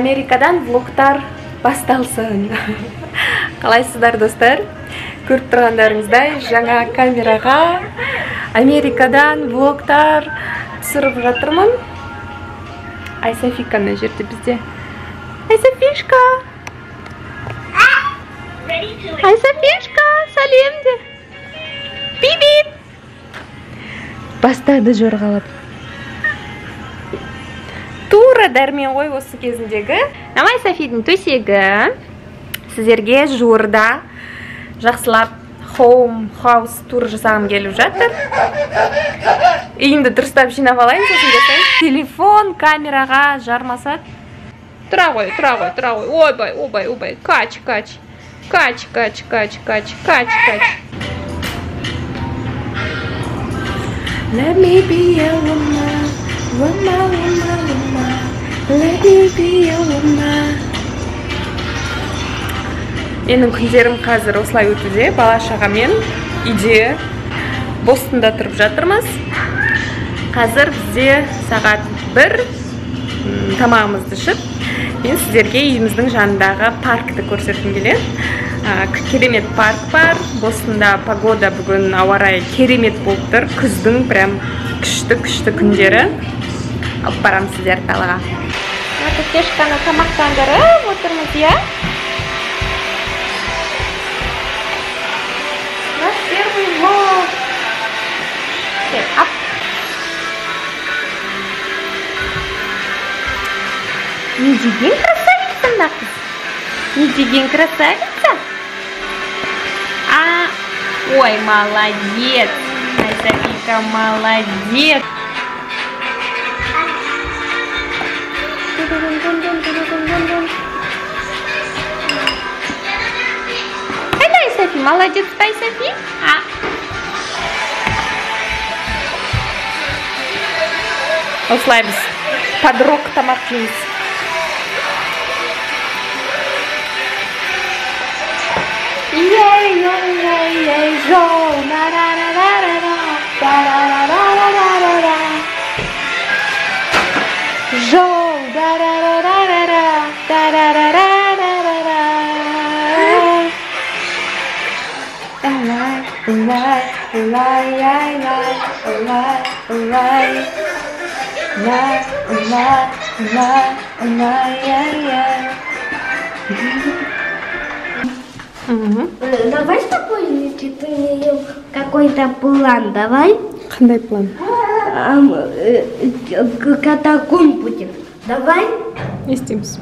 Америкадан влогтар басталсын. Қалайсыздар, достар? Көріп тұрғандарыңыздай, жаңа камераға Америкадан влогтар түсіріп жатырмын. Айсофика мына жерде бізде. Айсофишка! Айсофишка, сәлем де! Бибип! Бастады жорғалап. Тура Дәрмен ғой осы кезіндегі. Мынау Айсофидің төсегі. Сіздерге жуырда жақсылап home house тур жасағым келіп жатыр. Үйімді дұрыстап жинап алайын, сосын жасайын. Телефон камераға жармасады. Тұра ғой, тұра ғой, тұра ғой. Ойбай, ойбай, ойбай. Кач, кач. Кач, кач, кач, кач, кач, кач. Let me be a woman, woman, woman, woman. Let me be a woman. Менің күндерім қазір осылай өтуде. Бала шағамен үйде Бостонда тұрып жатырмыз. Қазір бізде сағат 1, тамағымызды ішіп, мен сіздерге үйіміздің жанындағы паркті көрсеткім келеді. Керемет парк бар. Бостонда погода бүгін ауа райы керемет болып тұр. Күздің прям күшті-күшті күндері. Алып барамын сіздерді далаға. Кешканы тамақтандырып отырмыз, иә? Наш первый влог. Ап. Не деген красавица мына қыз. Не деген красавица. А, ой, молодец. Айсофика, молодец. Қайда Айсофи? Молодец, Айсофи. А. Осылай біз подрог тамақ жейміз. Ей, ой, ей, ей, жол, на-ра-ра-ра-ра-ра, да-ра-ра-ра-ра-ра-ра. Жол, да-ра-ра-ра-ра-ра, да-ра-ра-ра-ра-ра. Лай, лай, лай, лай, лай, лай. Лай, лай, лай, лай, лай. Давай с тобой какой-то план, давай? Қандай план? Катакомб будет. Давай? Не істейміз?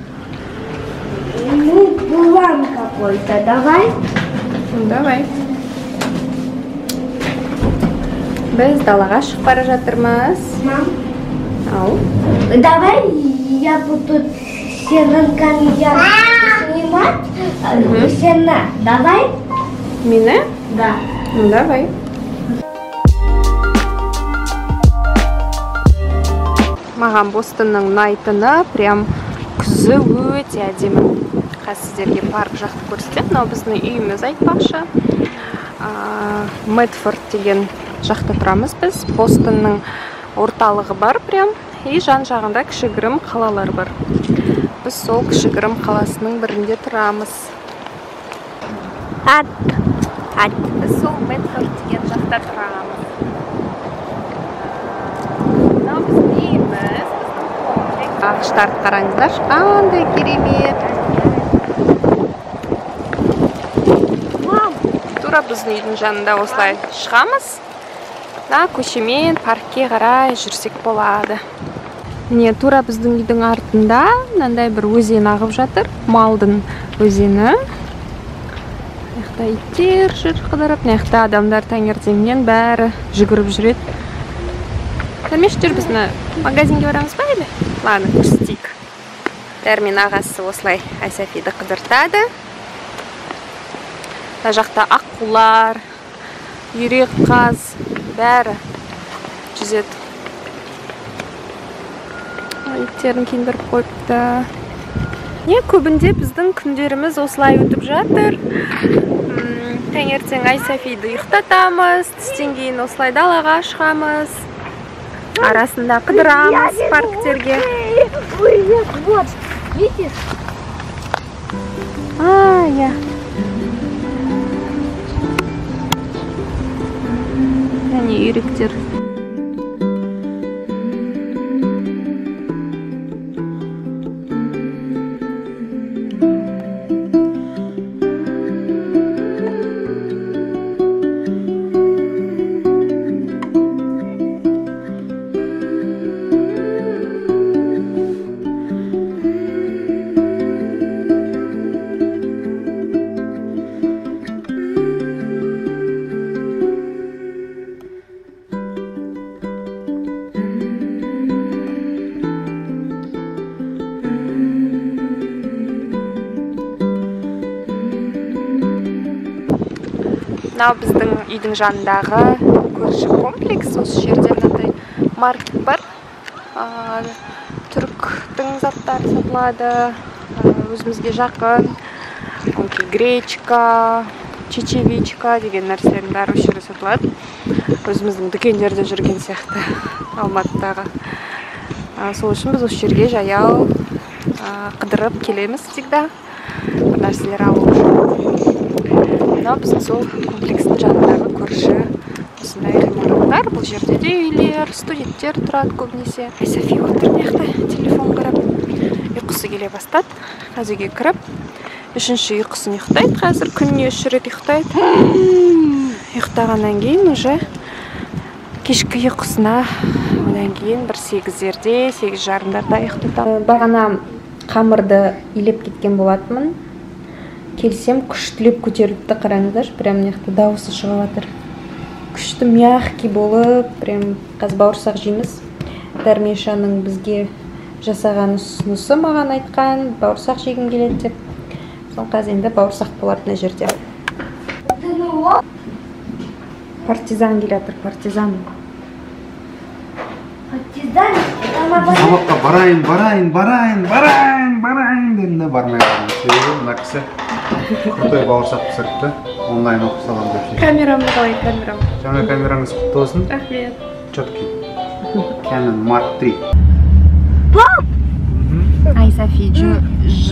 Ну, план какой-то, давай? Давай. Біз далаға шығып бара жатырмыз. Мам. Ау. Давай я буду снимать. Сена, давай? Мені? Да. Ну, давай. Маған Бостонның ұнайтыны прям күзі өте әдемі. Қазір сіздерге парк жақты көрсетемін. Мынау біздің үйіміз айтпақшы. Медфорд деген жақта тұрамыз біз. Бостонның орталығы бар прям. И жан-жағында кішігірім қалалар бар. Біз сол кішігірім қаласының бірінде тұрамыз. Ат. Ат. Біз сол Медфорд деген жақта тұрамыз. Мынау біздің үйіміз, біздің комплекс. Ағаштарды қараңыздаршы, қандай керемет. Тура біздің үйдің жанында осылай шығамыз. Мына көшемен паркке қарай жүрсек болады. Міне тура біздің үйдің артында мынандай бір өзен ағып жатыр. Малдың өзені. Мына жақта иттер жүр қыдырып, мына жақта адамдар таңертеңнен бәрі жүгіріп жүреді. Дәрмеш, жүр, біз мына магазинге барамыз ба или? Ладно, көрсетейік. Дәрмен ағасы осылай Айсофиді қыдыртады. Мына жақта аққулар, үйрек, қаз, бәрі жүзеді. Иттерін киіндіріп қойыпты. Не, көбінде біздің күндеріміз осылай өтіп жатыр. Таңертең Айсофиді ұйықтатамыз, түстен кейін осылай далаға шығамыз. Арасында қыдырамыз парктерге. Вот. Видишь? А, иә. Әне үйректер. Мынау біздің үйдің жанындағы көрші комплекс. Осы жерде мынандай маркет бар. Түріктің заттары сатылады, өзімізге жақын. Гречка, чечевичка деген нәрселердің бәрі осы жерде сатылады. Өзіміздің дүкендерде жүрген сияқты Алматыдағы. Сол үшін біз осы жерге жаяу қыдырып келеміз всегда, бір нәрселер алу үшін. Мынау біздің сол комплекстің жанындағы көрші осындай ғимараттар. Бұл жерде де үйлер, студенттер тұрады көбінесе. Айсофи отыр мына жақта телефон қарап. Ұйқысы келе бастады. Қазір үйге кіріп, үшінші ұйқысын ұйықтайды. Қазір күніне 3 рет ұйықтайды. Ұйықтағаннан кейін уже кешкі ұйқысына, одан кейін бір 8-дерде, 8:30-дарда ұйықтатамын. Бағана қамырды илеп кеткен болатынмын. Келсем күштілеп көтеріліпті, қараңыздаршы, прям мына жақта дауысы шығып жатыр. Күшті мягкий болып, прям қазір бауырсақ жейміз. Дәрмешаның бізге жасаған ұсынысы, маған айтқан, бауырсақ жегім келеді деп. Сол қазір енді бауырсақ болады мына жерде. Партизан келе жатыр, партизан. Партизан? Сабаққа барайын, барайын, барайын, барайын, барайын дедім де бармай қалдым. Себебі мына кісі крутой бауырсақ пісіріпті, онлайн оқып саламын деп шешті. Камерамды қалай, камерам? Жаңа камераңыз құтты болсын. Рахмет. Четкий. Canon Mark III. Пап! Айсофи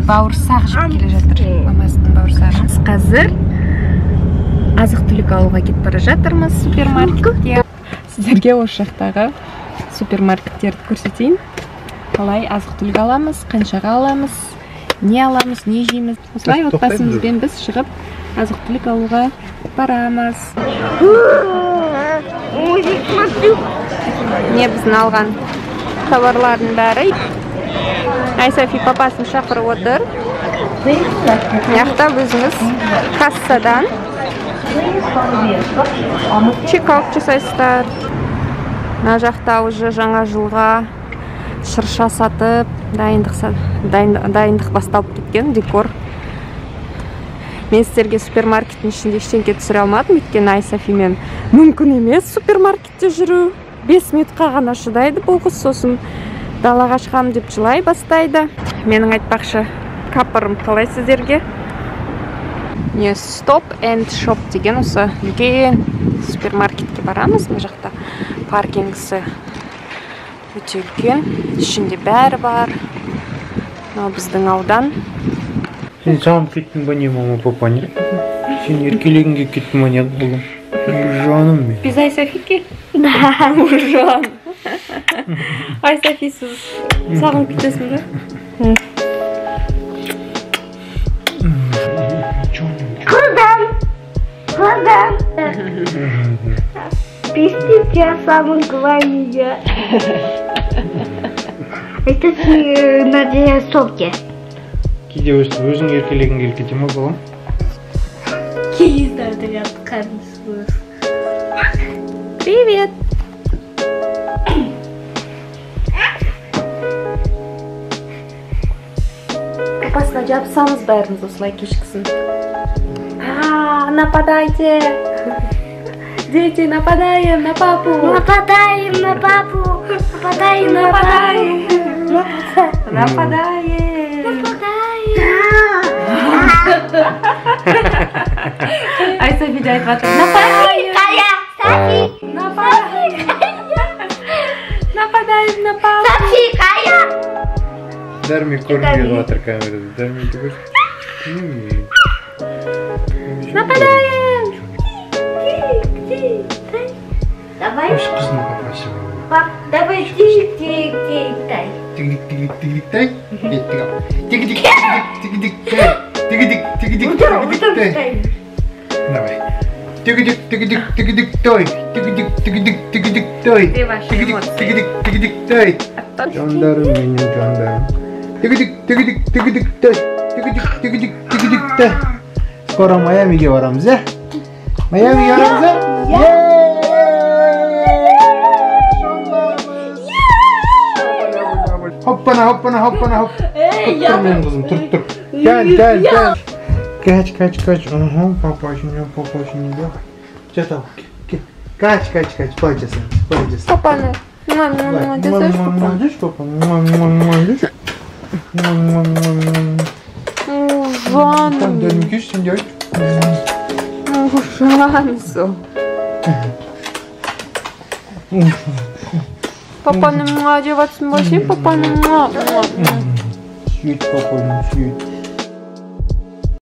бауырсақ жеп келе жатыр, мамасының бауырсағын. Біз қазір азық-түлік алуға кетіп бара жатырмыз супермаркетке. Сіздерге осы жақтағы супермаркеттерді көрсетейін. Қалай азық-түлік аламыз, қаншаға аламыз, не аламыз, не жейміз. Осылай отбасымызбен біз шығып азық-түлік алуға барамыз. Не біздің алған товарлардың бәрі. Айсофи папасын шақырып отыр. Мына өзіңіз кассадан чек-аут жасайсыздар. Мына жақта уже жаңа жылға шырша сатып, дайындық басталып кеткен, декор. Мен сіздерге супермаркеттің ішінде ештеңке түсіре алмадым, өйткені Айсофимен мүмкін емес супермаркетте жүру. 5 минутқа ғана шыдайды бұл қыз, сосын далаға шығамын деп жылай бастайды. Менің айтпақшы капырым қалай сіздерге? Не, Stop and Shop деген осы үлкен супермаркетке барамыз. Мына жақта паркингісі өте үлкен, ішінде бәрі бар. Мынау біздің аудан. Сен сағынып кеттің ба не, мама, папа, не? Сен еркелегің келіп кеттің ба не, балам? Жаным мен. Без Айсофики? Да. Жан. Айсофисіз сағынып кетесің бе? Қызым. Қызым. Пиздец, я самый главный. Это на соке. Кейде өзің еркелегің келіп кете ме, балам? Привет! Папасына жабысамыз бәріміз осылай кешкісін. Нападайте! Дети, нападаем на папу! Нападаем на папу! Нападаем на папу! Нападаем! Нападаем! Айсофи айтып жатыр. Нападаем! Нападаем! Нападаем на папу! Софи, Кая! Дәрмен көрінбей жатыр камерада. Дәрменді көр. Нападаем! Давай. Қыздың папасы. Пап, давай тик-тик-тик-тай. Тик-тик-тик-тик-тай. Тик-тик-тик-тик-тай. Тик-тик-тик-тик-тай. Давай. Тик-тик-тик-тик-тик-тай. Тик-тик-тик-тик-тай. Где ваши эмоции? Тик-тик-тик-тик-тай. Жандарым менің жандарым. Тик-тик-тик-тик-тик-тай. Тик-тик-тик-тик-тик-тай. Скоро Майамиге барамыз, ә? Майамиге барамыз, ә? Hoppana, hoppana, hoppana, hopp. Тұр менің қызым, тұр, тұр. Gel, gel, gel. Kaç, kaç, kaç. Aha, папашыня, папашыня, давай. Жата, кел. Kaç, kaç, kaç. Былай жасаймыз, былай жасаймыз. Папаны. Муа, муа, муа, жасайшы, папа. Папа. Муа, муа, муа, деші. Муа, муа, муа, муа. Жаным. Там дәнекеш, сен де айт. Жаным. Папаны муа деп жатсың ба сен? Папаны муа, муа. Сүйет, папаны, сүйет.